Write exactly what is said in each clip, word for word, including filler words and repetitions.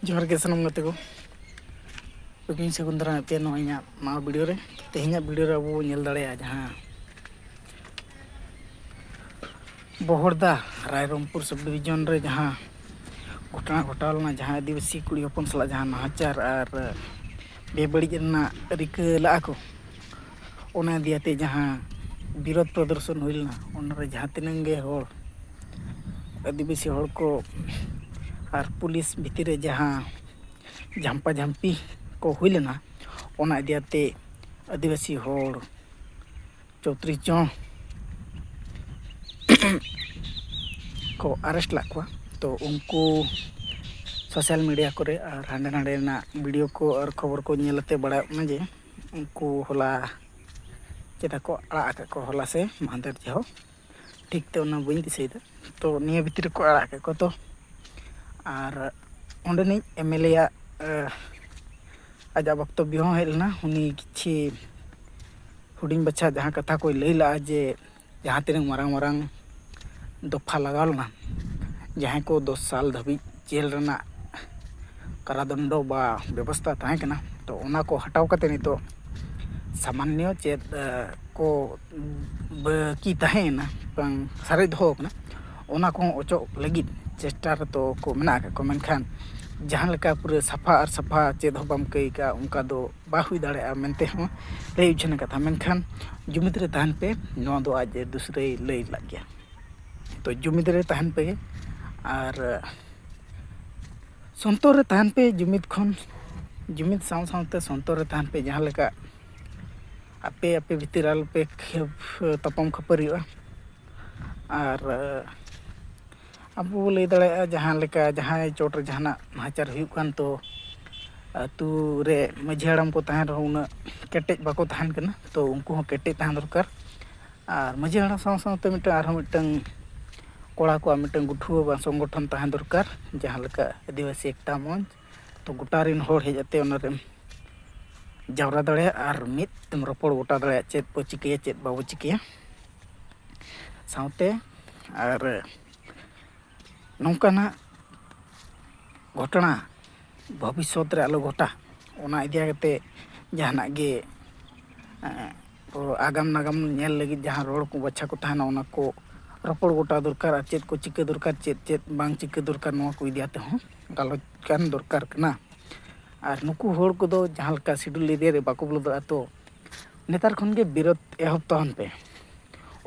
ᱡᱚᱦᱟᱨ ᱜᱮ ᱥᱟᱱᱟᱢ ᱜᱟᱛᱮ ᱠᱚ, ᱟᱹᱵᱤᱱ ᱥᱟᱹᱜᱩᱱ ᱫᱟᱨᱟᱢ ᱯᱮ ᱱᱚᱜᱼᱚᱭ ᱤᱧᱟᱹᱜ ᱱᱟᱣᱟ ᱵᱷᱤᱰᱤᱭᱳ ᱨᱮ᱾ ᱛᱮᱦᱮᱧᱟᱜ ᱵᱷᱤᱰᱤᱭᱳ ᱨᱮ ᱟᱵᱚ ᱵᱚᱱ ᱧᱮᱞ ᱫᱟᱲᱮᱭᱟᱜᱼᱟ ᱡᱟᱦᱟᱸ ᱵᱚᱦᱚᱲᱫᱟ ᱨᱟᱭᱨᱚᱝᱯᱩᱨ ᱥᱟᱵ ᱰᱤᱵᱷᱤᱡᱚᱱ ᱨᱮ ᱡᱟᱦᱟᱸ ᱜᱷᱚᱴᱚᱱᱟ ᱜᱷᱚᱴᱟᱣ ᱞᱮᱱᱟ, ᱡᱟᱦᱟᱸ ᱟᱹᱫᱤᱵᱟᱹᱥᱤ ᱠᱩᱲᱤ ᱦᱚᱯᱚᱱ ᱥᱟᱞᱟᱜ ᱡᱟᱦᱟᱸ ᱱᱟᱦᱟᱪᱟᱨ ᱟᱨ ᱵᱮᱵᱟᱹᱲᱤᱡ ᱨᱮᱱᱟᱜ ᱨᱤᱠᱟᱹ ᱞᱟᱜᱼᱟ ᱠᱚ, ᱚᱱᱟ ᱤᱫᱤᱭᱟᱛᱮ ᱡᱟᱦᱟᱸ ᱵᱤᱨᱳᱫᱷ ᱯᱨᱚᱫᱚᱨᱥᱚᱱ ᱦᱩᱭ ᱞᱮᱱᱟ, ᱚᱱᱟᱨᱮ ᱡᱟᱦᱟᱸ ᱛᱤᱱᱟᱹᱝ ᱜᱮ ᱦᱚᱲ, ᱟᱹᱫᱤᱵᱟᱹᱥᱤ ᱦᱚᱲ ᱠᱚ ᱟᱨ ᱯᱩᱞᱤᱥ ᱵᱷᱤᱛᱤᱨ ᱨᱮ ᱡᱟᱦᱟᱸ ᱡᱷᱟᱢᱯᱟ ᱡᱷᱟᱢᱯᱤ ᱠᱚ ᱦᱩᱭ ᱞᱮᱱᱟ, ᱚᱱᱟ ᱤᱫᱤᱭᱟᱛᱮ ᱟᱹᱫᱤᱵᱟᱹᱥᱤ ᱦᱚᱲ ᱪᱳᱛᱨᱤᱥ ᱡᱚᱱ ᱠᱚ ᱟᱨᱮᱥᱴ ᱞᱮᱫ ᱠᱚᱣᱟ᱾ ᱛᱚ ᱩᱱᱠᱩ ᱥᱳᱥᱟᱞ ᱢᱤᱰᱤᱭᱟ ᱠᱚᱨᱮ ᱟᱨ ᱦᱟᱸᱰᱮ ᱱᱟᱰᱮ ᱨᱮᱱᱟᱜ ᱵᱷᱤᱰᱤᱭᱳ ᱠᱚ ᱟᱨ ᱠᱷᱚᱵᱚᱨ ᱠᱚ ᱧᱮᱞ ᱟᱛᱮ ᱵᱟᱲᱟᱭᱚᱜ ᱠᱟᱱᱟ ᱡᱮ ᱩᱱᱠᱩ ᱦᱚᱞᱟ ᱪᱮᱫᱟ ᱠᱚ ᱟᱲᱟᱜ ᱟᱠᱟᱫ ᱠᱚᱣᱟ, ᱦᱚᱞᱟ ᱥᱮ ᱢᱟᱦᱫᱮᱨ ᱡᱟᱦᱳᱠ, ᱴᱷᱤᱠ ᱛᱮ ᱚᱱᱟ ᱵᱟᱹᱧ ᱫᱤᱥᱟᱹᱭᱮᱫᱟ᱾ ᱛᱚ ᱱᱤᱭᱟᱹ ᱵᱷᱤᱛᱤᱨ ᱨᱮᱠᱚ ᱟᱲᱟᱜ ᱟᱠᱟᱫ ᱠᱚᱣᱟ᱾ ᱛᱚ ᱟᱨ ᱚᱸᱰᱮᱱᱤᱡ ᱮᱢ ᱮᱞ ᱮ ᱟᱜ ᱟᱡᱟᱜ ᱵᱚᱠᱛᱚᱵᱵᱚ ᱦᱚᱸ ᱦᱮᱡ ᱞᱮᱱᱟ᱾ ᱩᱱᱤ ᱠᱤᱪᱷᱤ ᱦᱩᱰᱤᱧ ᱵᱟᱪᱷᱟ ᱡᱟᱦᱟᱸ ᱠᱟᱛᱷᱟ ᱠᱚᱭ ᱞᱟᱹᱭ ᱞᱟᱜᱼᱟ ᱡᱮ ᱡᱟᱦᱟᱸ ᱛᱤᱱᱟᱹᱜ ᱢᱟᱨᱟᱝ ᱢᱟᱨᱟᱝ ᱫᱚᱯᱷᱟ ᱞᱟᱜᱟᱣ ᱞᱮᱱᱟ, ᱡᱟᱦᱟᱸᱭ ᱠᱚ ᱫᱚᱥ ᱥᱟᱞ ᱫᱷᱟᱹᱵᱤᱡ ᱡᱮᱞ ᱨᱮᱱᱟᱜ ᱠᱟᱨᱟᱫᱚᱱᱰᱚ ᱵᱟ ᱵᱮᱵᱚᱥᱛᱷᱟ ᱛᱟᱦᱮᱸ ᱠᱟᱱᱟ, ᱛᱚ ᱚᱱᱟ ᱠᱚ ᱦᱟᱴᱟᱣ ᱠᱟᱛᱮ ᱱᱤᱛᱚᱜ ᱥᱟᱢᱟᱱᱱᱚ ᱪᱮᱫ ᱠᱚ ᱵᱟᱹᱠᱤ ᱛᱟᱦᱮᱸᱭᱮᱱᱟ ᱵᱟᱝ ᱥᱟᱨᱮᱡ ᱫᱚᱦᱚ ᱟᱠᱟᱱᱟ, ᱚᱱᱟ ᱠᱚᱦᱚᱸ ᱚᱪᱚᱜ ᱞᱟᱹᱜᱤᱫ ᱪᱮᱥᱴᱟ ᱨᱮᱫᱚ ᱠᱚ ᱢᱮᱱᱟᱜ ᱟᱠᱟᱫ ᱠᱚᱣᱟ᱾ ᱢᱮᱱᱠᱷᱟᱱ ᱡᱟᱦᱟᱸ ᱞᱮᱠᱟ ᱯᱩᱨᱟᱹ ᱥᱟᱯᱷᱟ ᱟᱨ ᱥᱟᱯᱷᱟ ᱪᱮᱫ ᱦᱚᱸ ᱵᱟᱢ ᱟᱹᱭᱠᱟᱹᱣᱟ, ᱚᱱᱠᱟ ᱫᱚ ᱵᱟᱭ ᱦᱩᱭ ᱫᱟᱲᱮᱭᱟᱜᱼᱟ ᱢᱮᱱᱛᱮ ᱦᱚᱸ ᱞᱟᱹᱭ ᱩᱪᱷᱟᱹᱱ ᱠᱟᱛᱷᱟ᱾ ᱢᱮᱱᱠᱷᱟᱱ ᱡᱩᱢᱤᱫ ᱨᱮ ᱛᱟᱦᱮᱱ ᱯᱮ, ᱱᱚᱣᱟ ᱫᱚ ᱟᱡ ᱫᱩᱥᱨᱟᱹᱭ ᱞᱟᱹᱭ ᱞᱟᱜ ᱜᱮᱭᱟ᱾ ᱛᱚ ᱡᱩᱢᱤᱫ ᱨᱮ ᱛᱟᱦᱮᱱ ᱯᱮ ᱟᱨ ᱥᱚᱱᱛᱚᱨ ᱨᱮ ᱛᱟᱦᱮᱱ ᱯᱮ᱾ ᱡᱩᱢᱤᱫ ᱠᱷᱚᱱ, ᱡᱩᱢᱤᱫ ᱥᱟᱶ ᱥᱟᱶᱛᱮ ᱥᱚᱱᱛᱚᱨ ᱨᱮ ᱛᱟᱦᱮᱱ ᱯᱮ᱾ ᱡᱟᱦᱟᱸ ᱞᱮᱠᱟ ᱟᱯᱮ ᱟᱯᱮ ᱵᱷᱤᱛᱤᱨ ᱟᱞᱚᱯᱮ ᱠᱷᱮᱯ ᱛᱟᱯᱟᱢ ᱠᱷᱟᱹᱯᱟᱹᱨᱤᱜᱼᱟ᱾ ᱟᱨ ᱟᱵᱚ ᱵᱚ ᱞᱟᱹᱭ ᱫᱟᱲᱮᱭᱟᱜᱼᱟ, ᱡᱟᱦᱟᱸ ᱞᱮᱠᱟ ᱡᱟᱦᱟᱸᱭ ᱪᱚᱴ ᱨᱮ ᱡᱟᱦᱟᱱᱟᱜ ᱱᱟᱦᱟᱪᱟᱨ ᱦᱩᱭᱩᱜ ᱠᱟᱱ, ᱛᱚ ᱟᱹᱛᱩ ᱨᱮ ᱢᱟᱹᱡᱷᱤ ᱦᱟᱲᱟᱢ ᱠᱚ ᱛᱟᱦᱮᱱ ᱨᱮᱦᱚᱸ ᱩᱱᱟᱹᱜ ᱠᱮᱴᱮᱡ ᱵᱟᱠᱚ ᱛᱟᱦᱮᱱ ᱠᱟᱱᱟ᱾ ᱛᱚ ᱩᱱᱠᱩ ᱦᱚᱸ ᱠᱮᱴᱮᱡ ᱛᱟᱦᱮᱸ ᱫᱚᱨᱠᱟᱨ᱾ ᱟᱨ ᱢᱟᱹᱡᱷᱤ ᱦᱟᱲᱟᱢ ᱥᱟᱶ ᱥᱟᱶᱛᱮ ᱢᱤᱫᱴᱟᱝ ᱟᱨᱦᱚᱸ ᱢᱤᱫᱴᱟᱝ ᱠᱚᱲᱟ ᱠᱚᱣᱟᱜ ᱢᱤᱫᱴᱟᱝ ᱜᱩᱴᱷᱩᱣᱟᱹ ᱵᱟ ᱥᱚᱝᱜᱚᱴᱷᱚᱱ ᱛᱟᱦᱮᱸ ᱫᱚᱨᱠᱟᱨ, ᱡᱟᱦᱟᱸ ᱞᱮᱠᱟ ᱟᱹᱫᱤᱵᱟᱹᱥᱤ ᱮᱠᱛᱟ ᱢᱚᱧᱪ᱾ ᱛᱚ ᱜᱚᱴᱟ ᱨᱮᱱ ᱦᱚᱲ ᱦᱮᱡ ᱟᱛᱮ ᱚᱱᱟᱨᱮᱢ ᱡᱟᱣᱨᱟ ᱫᱟᱲᱮᱭᱟᱜᱼᱟ ᱟᱨ ᱢᱤᱫ ᱛᱮᱢ ᱨᱚᱯᱚᱲ ᱜᱚᱴᱟ ᱫᱟᱲᱮᱭᱟᱜᱼᱟ ᱪᱮᱫ ᱵᱚ ᱪᱤᱠᱟᱹᱭᱟ, ᱪᱮᱫ ᱵᱟᱵᱚ ᱪᱤᱠᱟᱹᱭᱟ᱾ ᱥᱟᱶᱛᱮ ᱟᱨ ᱱᱚᱝᱠᱟᱱᱟᱜ ᱜᱷᱚᱴᱚᱱᱟ ᱵᱷᱚᱵᱤᱥᱥᱚᱛ ᱨᱮ ᱟᱞᱚ ᱜᱷᱚᱴᱟ, ᱚᱱᱟ ᱤᱫᱤ ᱠᱟᱛᱮ ᱡᱟᱦᱟᱱᱟᱜ ᱜᱮ, ᱮᱸ, ᱟᱜᱟᱢ ᱱᱟᱜᱟᱢ ᱧᱮᱞ ᱞᱟᱹᱜᱤᱫ ᱡᱟᱦᱟᱸ ᱨᱚᱲ ᱠᱚ ᱵᱟᱪᱷᱟ ᱠᱚ ᱛᱟᱦᱮᱱᱟ, ᱚᱱᱟ ᱠᱚ ᱨᱚᱯᱚᱲ ᱜᱚᱴᱟ ᱫᱚᱨᱠᱟᱨ, ᱟᱨ ᱪᱮᱫ ᱠᱚ ᱪᱤᱠᱟᱹ ᱫᱚᱨᱠᱟᱨ, ᱪᱮᱫ ᱪᱮᱫ ᱵᱟᱝ ᱪᱤᱠᱟᱹ ᱫᱚᱨᱠᱟᱨ, ᱱᱚᱣᱟ ᱠᱚ ᱤᱫᱤ ᱠᱟᱛᱮ ᱦᱚᱸ ᱜᱟᱞᱚᱪ ᱠᱟᱱ ᱫᱚᱨᱠᱟᱨ ᱠᱟᱱᱟ᱾ ᱟᱨ ᱱᱩᱠᱩ ᱦᱚᱲ ᱠᱚᱫᱚ ᱡᱟᱦᱟᱸ ᱞᱮᱠᱟ ᱥᱤᱰᱩᱞ ᱮᱨᱤᱭᱟ ᱨᱮ ᱵᱟᱠᱚ ᱵᱚᱞᱚ ᱫᱟᱲᱮᱭᱟᱜᱼᱟ, ᱛᱚ ᱱᱮᱛᱟᱨ ᱠᱷᱚᱱ ᱜᱮ ᱵᱤᱨᱳᱫ ᱮᱦᱚᱵ ᱛᱟᱵᱚᱱ ᱯᱮ᱾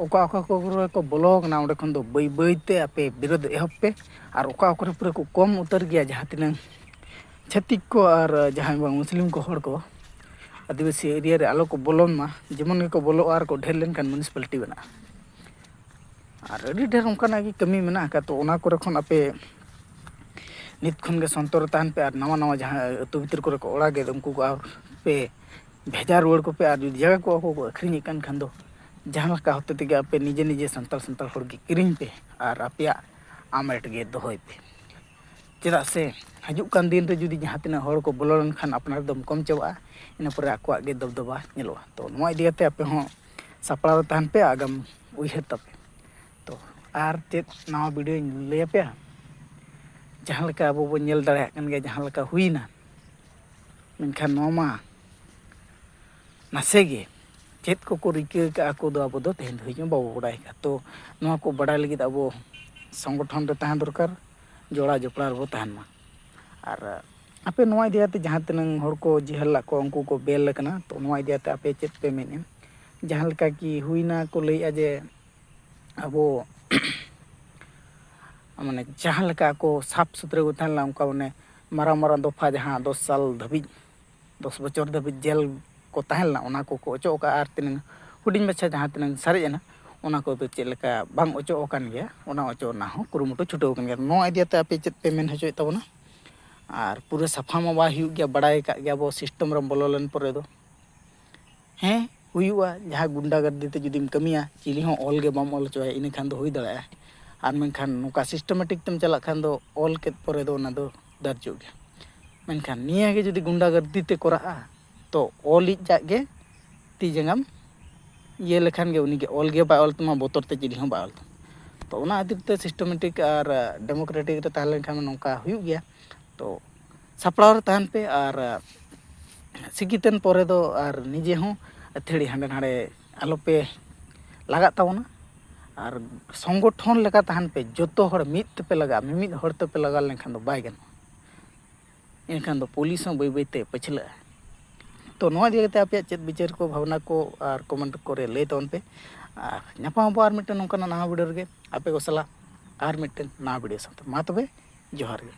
ᱚᱠᱟ ᱚᱠᱟ ᱠᱚᱨᱮ ᱠᱚ ᱵᱚᱞᱚ ᱟᱠᱟᱱᱟ, ᱚᱸᱰᱮ ᱠᱷᱚᱱ ᱫᱚ ᱵᱟᱹᱭ ᱵᱟᱹᱭ ᱛᱮ ᱟᱯᱮ ᱵᱤᱨᱳᱫ ᱮᱦᱚᱵ ᱯᱮ᱾ ᱟᱨ ᱚᱠᱟ ᱚᱠᱟ ᱠᱚᱨᱮ ᱯᱩᱨᱟᱹ ᱠᱚ ᱠᱚᱢ ᱩᱛᱟᱹᱨ ᱜᱮᱭᱟ, ᱡᱟᱦᱟᱸ ᱛᱤᱱᱟᱹᱝ ᱪᱷᱟᱹᱛᱤᱠ ᱠᱚ ᱟᱨ ᱡᱟᱦᱟᱸᱭ ᱵᱟᱝ ᱢᱩᱥᱞᱤᱢ ᱠᱚ ᱦᱚᱲ ᱠᱚ ᱟᱹᱫᱤᱵᱟᱹᱥᱤ ᱮᱨᱤᱭᱟ ᱨᱮ ᱟᱞᱚ ᱠᱚ ᱵᱚᱞᱚᱱ ᱢᱟ, ᱡᱮᱢᱚᱱ ᱜᱮᱠᱚ ᱵᱚᱞᱚᱜᱼᱟ ᱟᱨ ᱠᱚ ᱰᱷᱮᱨ ᱞᱮᱱᱠᱷᱟᱱ ᱢᱩᱱᱤᱥᱤᱯᱟᱞᱤᱴᱤ ᱵᱮᱱᱟᱜᱼᱟ᱾ ᱟᱨ ᱟᱹᱰᱤ ᱰᱷᱮᱨ ᱚᱱᱠᱟᱱᱟᱜ ᱜᱮ ᱠᱟᱹᱢᱤ ᱢᱮᱱᱟᱜ ᱟᱠᱟᱫ, ᱛᱚ ᱚᱱᱟ ᱠᱚᱨᱮ ᱠᱷᱚᱱ ᱟᱯᱮ ᱱᱤᱛ ᱠᱷᱚᱱ ᱜᱮ ᱥᱚᱱᱛᱚᱨ ᱨᱮ ᱛᱟᱦᱮᱱ ᱯᱮ᱾ ᱟᱨ ᱱᱟᱣᱟ ᱱᱟᱣᱟ ᱡᱟᱦᱟᱸ ᱟᱹᱛᱩ ᱵᱷᱤᱛᱤᱨ ᱠᱚᱨᱮ ᱠᱚ ᱚᱲᱟᱜᱮᱫ, ᱩᱱᱠᱩ ᱠᱚ ᱟᱨ ᱯᱮ ᱵᱷᱮᱡᱟ ᱨᱩᱣᱟᱹᱲ ᱠᱚᱯᱮ᱾ ᱟᱨ ᱡᱩᱫᱤ ᱡᱟᱭᱜᱟ ᱠᱚ ᱟᱠᱚ ᱠᱚ ᱟᱹᱠᱷᱨᱤᱧᱮᱫ ᱠᱟᱱ ᱠᱷᱟᱱ ᱫᱚ, ᱡᱟᱦᱟᱸ ᱞᱮᱠᱟ ᱦᱚᱛᱮ ᱛᱮᱜᱮ ᱟᱯᱮ ᱱᱤᱡᱮ ᱱᱤᱡᱮ ᱥᱟᱱᱛᱟᱲ ᱥᱟᱱᱛᱟᱲ ᱦᱚᱲ ᱜᱮ ᱠᱤᱨᱤᱧ ᱯᱮ ᱟᱨ ᱟᱯᱮᱭᱟᱜ ᱟᱢᱮᱴ ᱜᱮ ᱫᱚᱦᱚᱭ ᱯᱮ᱾ ᱪᱮᱫᱟᱜ ᱥᱮ ᱦᱤᱡᱩᱜ ᱠᱟᱱ ᱫᱤᱱ ᱨᱮ ᱡᱩᱫᱤ ᱡᱟᱦᱟᱸ ᱛᱤᱱᱟᱹᱜ ᱦᱚᱲ ᱠᱚ ᱵᱚᱞᱚ ᱞᱮᱱᱠᱷᱟᱱ ᱟᱯᱱᱟᱨ ᱫᱚᱢ ᱠᱚᱢ ᱪᱟᱵᱟᱜᱼᱟ, ᱤᱱᱟᱹ ᱯᱚᱨᱮ ᱟᱠᱚᱣᱟᱜ ᱜᱮ ᱫᱚᱵᱫᱚᱵᱟ ᱧᱮᱞᱚᱜᱼᱟ᱾ ᱛᱚ ᱱᱚᱣᱟ ᱤᱫᱤ ᱠᱟᱛᱮ ᱟᱯᱮ ᱦᱚᱸ ᱥᱟᱯᱲᱟᱣ ᱨᱮ ᱛᱟᱦᱮᱱ ᱯᱮ, ᱟᱜᱟᱢ ᱩᱭᱦᱟᱹᱨ ᱛᱟᱯᱮ᱾ ᱛᱚ ᱟᱨ ᱪᱮᱫ ᱱᱟᱣᱟ ᱵᱷᱤᱰᱤᱭᱳᱧ ᱞᱟᱹᱭ ᱟᱯᱮᱭᱟ? ᱡᱟᱦᱟᱸ ᱞᱮᱠᱟ ᱟᱵᱚ ᱵᱚᱱ ᱧᱮᱞ ᱫᱟᱲᱮᱭᱟᱜ ᱠᱟᱱ ᱜᱮᱭᱟ, ᱡᱟᱦᱟᱸ ᱞᱮᱠᱟ ᱦᱩᱭᱱᱟ, ᱢᱮᱱᱠᱷᱟᱱ ᱱᱚᱣᱟ ᱢᱟ ᱱᱟᱥᱮ ᱜᱮ ᱪᱮᱫ ᱠᱚᱠᱚ ᱨᱤᱠᱟᱹ ᱟᱠᱟᱫᱼᱟ ᱟᱠᱚ ᱫᱚ, ᱟᱵᱚ ᱫᱚ ᱛᱮᱦᱮᱧ ᱫᱷᱟᱹᱵᱤᱡ ᱦᱚᱸ ᱵᱟᱵᱚ ᱵᱟᱲᱟᱭ ᱟᱠᱟᱫᱼᱟ᱾ ᱛᱚ ᱱᱚᱣᱟ ᱠᱚ ᱵᱟᱰᱟᱭ ᱞᱟᱹᱜᱤᱫ ᱟᱵᱚ ᱥᱚᱝᱜᱚᱴᱷᱚᱱ ᱨᱮ ᱛᱟᱦᱮᱸ ᱫᱚᱨᱠᱟᱨ, ᱡᱚᱲᱟᱣ ᱡᱚᱯᱲᱟᱣ ᱨᱮᱵᱚ ᱛᱟᱦᱮᱱ ᱢᱟ᱾ ᱟᱨ ᱟᱯᱮ ᱱᱚᱣᱟ ᱤᱫᱤ ᱠᱟᱛᱮ ᱡᱟᱦᱟᱸ ᱛᱤᱱᱟᱹᱝ ᱦᱚᱲ ᱠᱚ ᱡᱮᱦᱮᱞ ᱞᱟᱜ ᱠᱚᱣᱟ, ᱩᱱᱠᱩ ᱠᱚ ᱵᱮᱞ ᱟᱠᱟᱱᱟ, ᱛᱚ ᱱᱚᱣᱟ ᱤᱫᱤ ᱠᱟᱛᱮ ᱟᱯᱮ ᱪᱮᱫ ᱯᱮ ᱢᱮᱱᱮᱫᱼᱟ? ᱡᱟᱦᱟᱸ ᱞᱮᱠᱟ ᱠᱤ ᱦᱩᱭᱱᱟ ᱠᱚ ᱞᱟᱹᱭᱮᱫᱼᱟ ᱡᱮ ᱟᱵᱚ ᱢᱟᱱᱮ ᱡᱟᱦᱟᱸ ᱞᱮᱠᱟ ᱠᱚ ᱥᱟᱯᱷ ᱥᱩᱛᱨᱟᱹ ᱠᱚ ᱛᱟᱦᱮᱸ ᱞᱮᱱᱟ, ᱚᱱᱠᱟ ᱢᱟᱱᱮ ᱢᱟᱨᱟᱝ ᱢᱟᱨᱟᱝ ᱫᱚᱯᱷᱟ ᱡᱟᱦᱟᱸ ᱫᱚᱥ ᱥᱟᱞ ᱫᱷᱟᱹᱵᱤᱡ, ᱫᱚᱥ ᱵᱚᱪᱷᱚᱨ ᱫᱷᱟᱹᱵᱤᱡ ᱡᱮᱞ ᱠᱚ ᱛᱟᱦᱮᱸ ᱞᱮᱱᱟ, ᱚᱱᱟ ᱠᱚᱠᱚ ᱚᱪᱚᱜ ᱟᱠᱟᱫᱼᱟ᱾ ᱟᱨ ᱛᱤᱱᱟᱹᱝ ᱦᱩᱰᱤᱧ ᱢᱟᱪᱷᱟ ᱡᱟᱦᱟᱸ ᱛᱤᱱᱟᱹᱝ ᱥᱟᱨᱮᱡ ᱮᱱᱟ, ᱚᱱᱟ ᱠᱚᱫᱚ ᱪᱮᱫ ᱞᱮᱠᱟ ᱵᱟᱝ ᱚᱪᱚᱜ ᱟᱠᱟᱱ ᱜᱮᱭᱟ, ᱚᱱᱟ ᱚᱪᱚᱜ ᱨᱮᱱᱟᱜ ᱦᱚᱸ ᱠᱩᱨᱩᱢᱩᱴᱩ ᱪᱷᱩᱴᱟᱹᱣ ᱟᱠᱟᱱ ᱜᱮᱭᱟ᱾ ᱱᱚᱣᱟ ᱤᱫᱤ ᱠᱟᱛᱮ ᱟᱯᱮ ᱪᱮᱫ ᱯᱮ ᱢᱮᱱ ᱦᱚᱪᱚᱭᱮᱫ ᱛᱟᱵᱚᱱᱟ? ᱟᱨ ᱯᱩᱨᱟᱹ ᱥᱟᱯᱷᱟ ᱢᱟ ᱵᱟᱭ ᱦᱩᱭᱩᱜ ᱜᱮᱭᱟ, ᱵᱟᱲᱟᱭ ᱟᱠᱟᱫ ᱜᱮᱭᱟ ᱵᱚ ᱥᱤᱥᱴᱮᱢ ᱨᱮᱢ ᱵᱚᱞᱚ ᱞᱮᱱ ᱯᱚᱨᱮ ᱫᱚ᱾ ᱦᱮᱸ, ᱦᱩᱭᱩᱜᱼᱟ, ᱡᱟᱦᱟᱸ ᱜᱩᱱᱰᱟ ᱜᱟᱨᱫᱤ ᱛᱮ ᱡᱩᱫᱤᱢ ᱠᱟᱹᱢᱤᱭᱟ, ᱪᱤᱞᱤ ᱦᱚᱸ ᱚᱞ ᱜᱮ ᱵᱟᱢ ᱚᱞ ᱦᱚᱪᱚᱣᱟᱭᱟ, ᱤᱱᱟᱹ ᱠᱷᱟᱱ ᱫᱚ ᱦᱩᱭ ᱫᱟᱲᱮᱭᱟᱜᱼᱟ᱾ ᱟᱨ ᱢᱮᱱᱠᱷᱟᱱ ᱱᱚᱝᱠᱟ ᱥᱤᱥᱴᱮᱢᱮᱴᱤᱠ ᱛᱮᱢ ᱪᱟᱞᱟᱜ ᱠᱷᱟᱱ ᱫᱚ ᱚᱞ ᱠᱮᱫ ᱯᱚᱨᱮ ᱫᱚ ᱚᱱᱟ ᱫᱚ ᱫᱟᱨᱡᱚᱜ ᱜᱮᱭᱟ᱾ ᱢᱮᱱᱠᱷᱟᱱ ᱱᱤᱭᱟᱹ ᱜᱮ ᱡᱩᱫᱤ ᱜᱩᱱᱰᱟ ᱜᱟᱨᱫᱤ ᱛᱮ ᱠᱚᱨᱟᱜᱼᱟ, ᱛᱚ ᱚᱞᱤᱡ ᱟᱜ ᱜᱮ ᱛᱤ ᱡᱟᱸᱜᱟᱢ ᱤᱭᱟᱹ ᱞᱮᱠᱷᱟᱱ ᱜᱮ ᱩᱱᱤ ᱜᱮ ᱚᱞ ᱜᱮ ᱵᱟᱭ ᱚᱞ ᱛᱟᱢᱟ, ᱵᱚᱛᱚᱨ ᱛᱮ ᱪᱤᱞᱤ ᱦᱚᱸ ᱵᱟᱭ ᱚᱞ ᱛᱟᱢᱟ᱾ ᱛᱚ ᱚᱱᱟ ᱠᱷᱟᱹᱛᱤᱨ ᱛᱮ ᱥᱤᱥᱴᱮᱢᱮᱴᱤᱠ ᱟᱨ ᱰᱮᱢᱳᱠᱨᱮᱴᱤᱠ ᱨᱮ ᱛᱟᱦᱮᱸ ᱞᱮᱱᱠᱷᱟᱱ ᱱᱚᱝᱠᱟ ᱦᱩᱭᱩᱜ ᱜᱮᱭᱟ᱾ ᱛᱚ ᱥᱟᱯᱲᱟᱣ ᱨᱮ ᱛᱟᱦᱮᱱ ᱯᱮ᱾ ᱟᱨ ᱥᱤᱠᱠᱷᱤᱛᱮᱱ ᱯᱚᱨᱮ ᱫᱚ ᱟᱨ ᱱᱤᱡᱮ ᱦᱚᱸ ᱟᱹᱛᱷᱟᱹᱲᱤ ᱦᱟᱸᱰᱮ ᱱᱟᱰᱮ ᱟᱞᱚᱯᱮ ᱞᱟᱜᱟᱜ ᱛᱟᱵᱚᱱᱟ᱾ ᱟᱨ ᱥᱚᱝᱜᱚᱴᱷᱚᱱ ᱞᱮᱠᱟ ᱛᱟᱦᱮᱱ ᱯᱮ, ᱡᱚᱛᱚ ᱦᱚᱲ ᱢᱤᱫ ᱛᱮᱯᱮ ᱞᱟᱜᱟᱜᱼᱟ᱾ ᱢᱤᱢᱤᱫ ᱦᱚᱲ ᱛᱮᱯᱮ ᱞᱟᱜᱟᱣ ᱞᱮᱱᱠᱷᱟᱱ ᱫᱚ ᱵᱟᱭ ᱜᱟᱱᱚᱜᱼᱟ, ᱮᱱᱠᱷᱟᱱ ᱫᱚ ᱯᱩᱞᱤᱥ ᱦᱚᱸ ᱵᱟᱹᱭ ᱵᱟᱹᱭᱛᱮ ᱯᱟᱹᱪᱷᱞᱟᱹᱜᱼᱟ᱾ ᱛᱚ ᱱᱚᱣᱟ ᱤᱫᱤ ᱠᱟᱛᱮ ᱟᱯᱮᱭᱟᱜ ᱪᱮᱫ ᱵᱤᱪᱟᱹᱨ ᱠᱚ, ᱵᱷᱟᱵᱽᱱᱟ ᱠᱚ ᱟᱨ ᱠᱚᱢᱮᱱᱴ ᱠᱚᱨᱮ ᱞᱟᱹᱭ ᱛᱟᱵᱚᱱ ᱯᱮ᱾ ᱟᱨ ᱧᱟᱯᱟᱢ ᱟᱵᱚ ᱟᱨ ᱢᱤᱫᱴᱮᱱ ᱱᱚᱝᱠᱟᱱᱟᱜ ᱱᱟᱣᱟ ᱵᱷᱤᱰᱤᱭᱳ ᱨᱮᱜᱮ ᱟᱯᱮ ᱠᱚ ᱥᱟᱞᱟᱜ, ᱟᱨ ᱢᱤᱫᱴᱮᱱ ᱱᱟᱣᱟ ᱵᱷᱤᱰᱤᱭᱳ ᱥᱟᱶᱛᱮ᱾ ᱢᱟ ᱛᱚᱵᱮ, ᱡᱚᱦᱟᱨ ᱜᱮ᱾